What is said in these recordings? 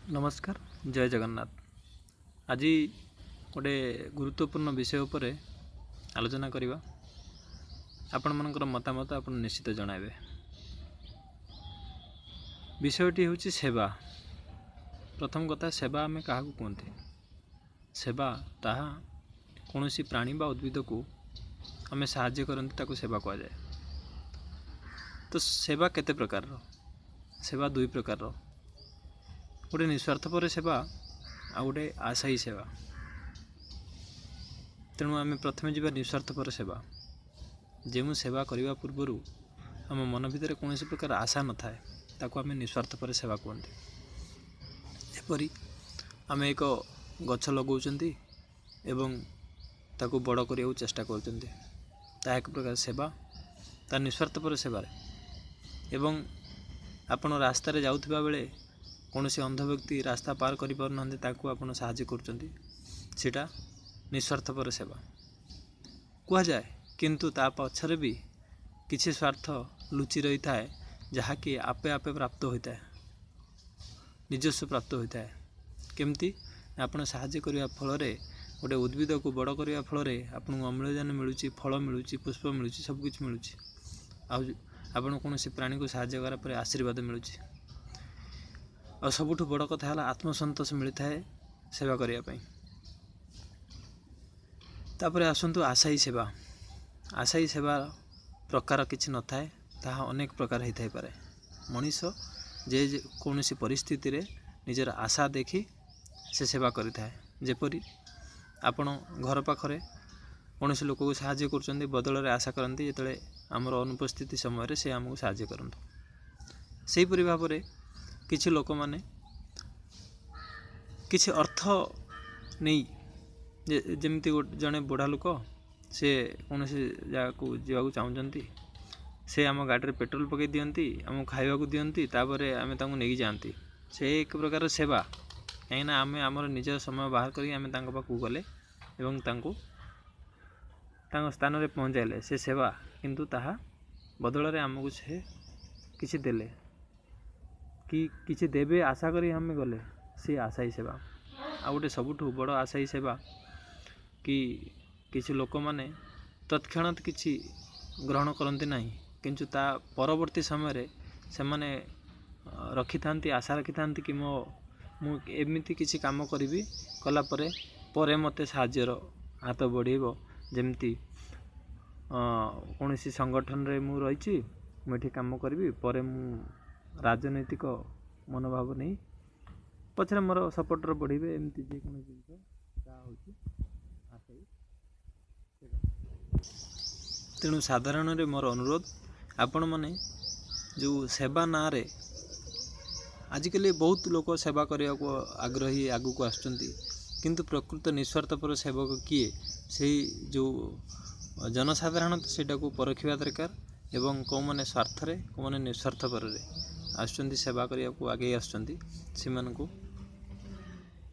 ନମସ୍କାର, ଜୟ ଜଗନ୍ନାଥ। ଆଜି ଗୋଟେ ଗୁରୁତ୍ୱପୂର୍ଣ୍ଣ ବିଷୟ ଉପରେ ଆଲୋଚନା କରିବା। ଆପଣମାନଙ୍କର ମତାମତ ଆପଣ ନିଶ୍ଚିତ ଜଣାଇବେ। ବିଷୟଟି ହେଉଛି ସେବା। ପ୍ରଥମ କଥା, ସେବା ଆମେ କାହାକୁ କୁହନ୍ତି? ସେବା ତାହା କୌଣସି ପ୍ରାଣୀ ବା ଉଦ୍ଭିଦକୁ ଆମେ ସାହାଯ୍ୟ କରନ୍ତି, ତାକୁ ସେବା କୁହାଯାଏ। ତ ସେବା କେତେ ପ୍ରକାରର? ସେବା ଦୁଇ ପ୍ରକାରର, ଗୋଟେ ନିସ୍ୱାର୍ଥପର ସେବା ଆଉ ଗୋଟେ ଆଶାୟୀ ସେବା। ତେଣୁ ଆମେ ପ୍ରଥମେ ଯିବା ନିସ୍ୱାର୍ଥପର ସେବା। ଯେଉଁ ସେବା କରିବା ପୂର୍ବରୁ ଆମ ମନ ଭିତରେ କୌଣସି ପ୍ରକାର ଆଶା ନଥାଏ, ତାକୁ ଆମେ ନିସ୍ୱାର୍ଥପର ସେବା କୁହନ୍ତି। ଯେପରି ଆମେ ଏକ ଗଛ ଲଗାଉଛନ୍ତି ଏବଂ ତାକୁ ବଡ଼ କରିବାକୁ ଚେଷ୍ଟା କରୁଛନ୍ତି, ତାହା ଏକ ପ୍ରକାର ସେବା, ତା ନିସ୍ୱାର୍ଥପର ସେବାରେ। ଏବଂ ଆପଣ ରାସ୍ତାରେ ଯାଉଥିବା ବେଳେ କୌଣସି ଅନ୍ଧ ବ୍ୟକ୍ତି ରାସ୍ତା ପାର କରିପାରୁନାହାନ୍ତି, ତାକୁ ଆପଣ ସାହାଯ୍ୟ କରୁଛନ୍ତି, ସେଇଟା ନିସ୍ୱାର୍ଥପର ସେବା କୁହାଯାଏ। କିନ୍ତୁ ତା ପଛରେ ବି କିଛି ସ୍ୱାର୍ଥ ଲୁଚି ରହିଥାଏ, ଯାହାକି ଆପେ ଆପେ ପ୍ରାପ୍ତ ହୋଇଥାଏ, ନିଜସ୍ୱ ପ୍ରାପ୍ତ ହୋଇଥାଏ। କେମିତି? ଆପଣ ସାହାଯ୍ୟ କରିବା ଫଳରେ, ଗୋଟେ ଉଦ୍ଭିଦକୁ ବଡ଼ କରିବା ଫଳରେ ଆପଣଙ୍କୁ ଅମ୍ଳଜାନ ମିଳୁଛି, ଫଳ ମିଳୁଛି, ପୁଷ୍ପ ମିଳୁଛି, ସବୁକିଛି ମିଳୁଛି। ଆଉ ଆପଣ କୌଣସି ପ୍ରାଣୀକୁ ସାହାଯ୍ୟ କଲା ପରେ ଆଶୀର୍ବାଦ ମିଳୁଛି। ଆଉ ସବୁଠୁ ବଡ଼ କଥା ହେଲା ଆତ୍ମସନ୍ତୋଷ ମିଳିଥାଏ ସେବା କରିବା ପାଇଁ। ତାପରେ ଆସନ୍ତୁ ଆଶାୟୀ ସେବା। ଆଶାୟୀ ସେବା ପ୍ରକାର କିଛି ନଥାଏ, ତାହା ଅନେକ ପ୍ରକାର ହେଇଥାଇପାରେ। ମଣିଷ ଯେ କୌଣସି ପରିସ୍ଥିତିରେ ନିଜର ଆଶା ଦେଖି ସେ ସେବା କରିଥାଏ। ଯେପରି ଆପଣ ଘର ପାଖରେ କୌଣସି ଲୋକକୁ ସାହାଯ୍ୟ କରୁଛନ୍ତି, ବଦଳରେ ଆଶା କରନ୍ତି ଯେତେବେଳେ ଆମର ଅନୁପସ୍ଥିତି ସମୟରେ ସେ ଆମକୁ ସାହାଯ୍ୟ କରନ୍ତୁ। ସେହିପରି ଭାବରେ କିଛି ଲୋକମାନେ କିଛି ଅର୍ଥ ନେଇ, ଯେମିତି ଜଣେ ବୁଢ଼ା ଲୋକ, ସେ କୌଣସି ଜାଗାକୁ ଯିବାକୁ ଚାହୁଁଛନ୍ତି, ସେ ଆମ ଗାଡ଼ିରେ ପେଟ୍ରୋଲ ପକାଇ ଦିଅନ୍ତି, ଆମକୁ ଖାଇବାକୁ ଦିଅନ୍ତି, ତାପରେ ଆମେ ତାଙ୍କୁ ନେଇକି ଯାଆନ୍ତି। ସେ ଏକ ପ୍ରକାର ସେବା, କାହିଁକିନା ଆମେ ଆମର ନିଜ ସମୟ ବାହାର କରିକି ଆମେ ତାଙ୍କ ପାଖକୁ ଗଲେ ଏବଂ ତାଙ୍କୁ ତାଙ୍କ ସ୍ଥାନରେ ପହଞ୍ଚାଇଲେ, ସେ ସେବା। କିନ୍ତୁ ତାହା ବଦଳରେ ଆମକୁ ସେ କିଛି ଦେଲେ କି କିଛି ଦେବେ ଆଶା କରି ଆମେ ଗଲେ, ସେ ଆଶାୟୀ ସେବା। ଆଉ ଗୋଟେ ସବୁଠୁ ବଡ଼ ଆଶାୟୀ ସେବା କି କିଛି ଲୋକମାନେ ତତ୍କ୍ଷଣାତ୍ କିଛି ଗ୍ରହଣ କରନ୍ତି ନାହିଁ, କିନ୍ତୁ ତା ପରବର୍ତ୍ତୀ ସମୟରେ ସେମାନେ ରଖିଥାନ୍ତି, ଆଶା ରଖିଥାନ୍ତି କି ମୁଁ ଏମିତି କିଛି କାମ କରିବି, କଲା ପରେ ପରେ ମୋତେ ସାହାଯ୍ୟର ହାତ ବଢ଼େଇବ। ଯେମିତି କୌଣସି ସଂଗଠନରେ ମୁଁ ରହିଛି, ମୁଁ ଏଠି କାମ କରିବି, ପରେ ମୁଁ ରାଜନୈତିକ ମନୋଭାବ ନେଇ ପଛରେ ମୋର ସପୋର୍ଟର ବଢ଼ିବେ, ଏମିତି ଯେକୌଣସି ଜିନିଷ, ତାହା ହେଉଛି ଆଶାୟୀ ସେବା। ତେଣୁ ସାଧାରଣରେ ମୋର ଅନୁରୋଧ, ଆପଣମାନେ ଯେଉଁ ସେବା ନାଁରେ ଆଜିକାଲି ବହୁତ ଲୋକ ସେବା କରିବାକୁ ଆଗ୍ରହୀ ଆଗକୁ ଆସୁଛନ୍ତି, କିନ୍ତୁ ପ୍ରକୃତ ନିସ୍ୱାର୍ଥପର ସେବକ କିଏ, ସେଇ ଯେଉଁ ଜନସାଧାରଣ ସେଇଟାକୁ ପରଖିବା ଦରକାର। ଏବଂ କେଉଁମାନେ ସ୍ୱାର୍ଥରେ, କେଉଁମାନେ ନିସ୍ୱାର୍ଥପରରେ ଆସୁଛନ୍ତି, ସେବା କରିବାକୁ ଆଗେଇ ଆସୁଛନ୍ତି, ସେମାନଙ୍କୁ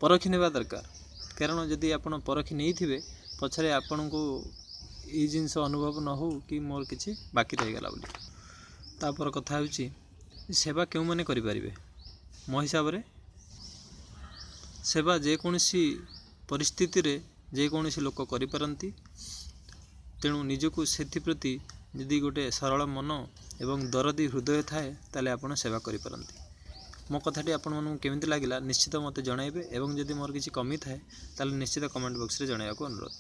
ପରଖି ନେବା ଦରକାର। କାରଣ ଯଦି ଆପଣ ପରଖି ନେଇଥିବେ, ପଛରେ ଆପଣଙ୍କୁ ଏଇ ଜିନିଷ ଅନୁଭବ ନ ହେଉ କି ମୋର କିଛି ବାକି ରହିଗଲା ବୋଲି। ତାପର କଥା ହେଉଛି ସେବା କେଉଁମାନେ କରିପାରିବେ? ମୋ ହିସାବରେ ସେବା ଯେକୌଣସି ପରିସ୍ଥିତିରେ ଯେକୌଣସି ଲୋକ କରିପାରନ୍ତି। ତେଣୁ ନିଜକୁ ସେଥିପ୍ରତି ଯଦି ଗୋଟେ ସରଳ ମନ ଏବଂ ଦରଦୀ ହୃଦୟ ଥାଏ, ତାହେଲେ ଆପଣ ସେବା କରିପାରନ୍ତି। ମୋ କଥାଟି ଆପଣମାନଙ୍କୁ କେମିତି ଲାଗିଲା ନିଶ୍ଚିତ ମୋତେ ଜଣାଇବେ, ଏବଂ ଯଦି ମୋର କିଛି କମି ଥାଏ ତାହେଲେ ନିଶ୍ଚିତ କମେଣ୍ଟ ବକ୍ସରେ ଜଣାଇବାକୁ ଅନୁରୋଧ।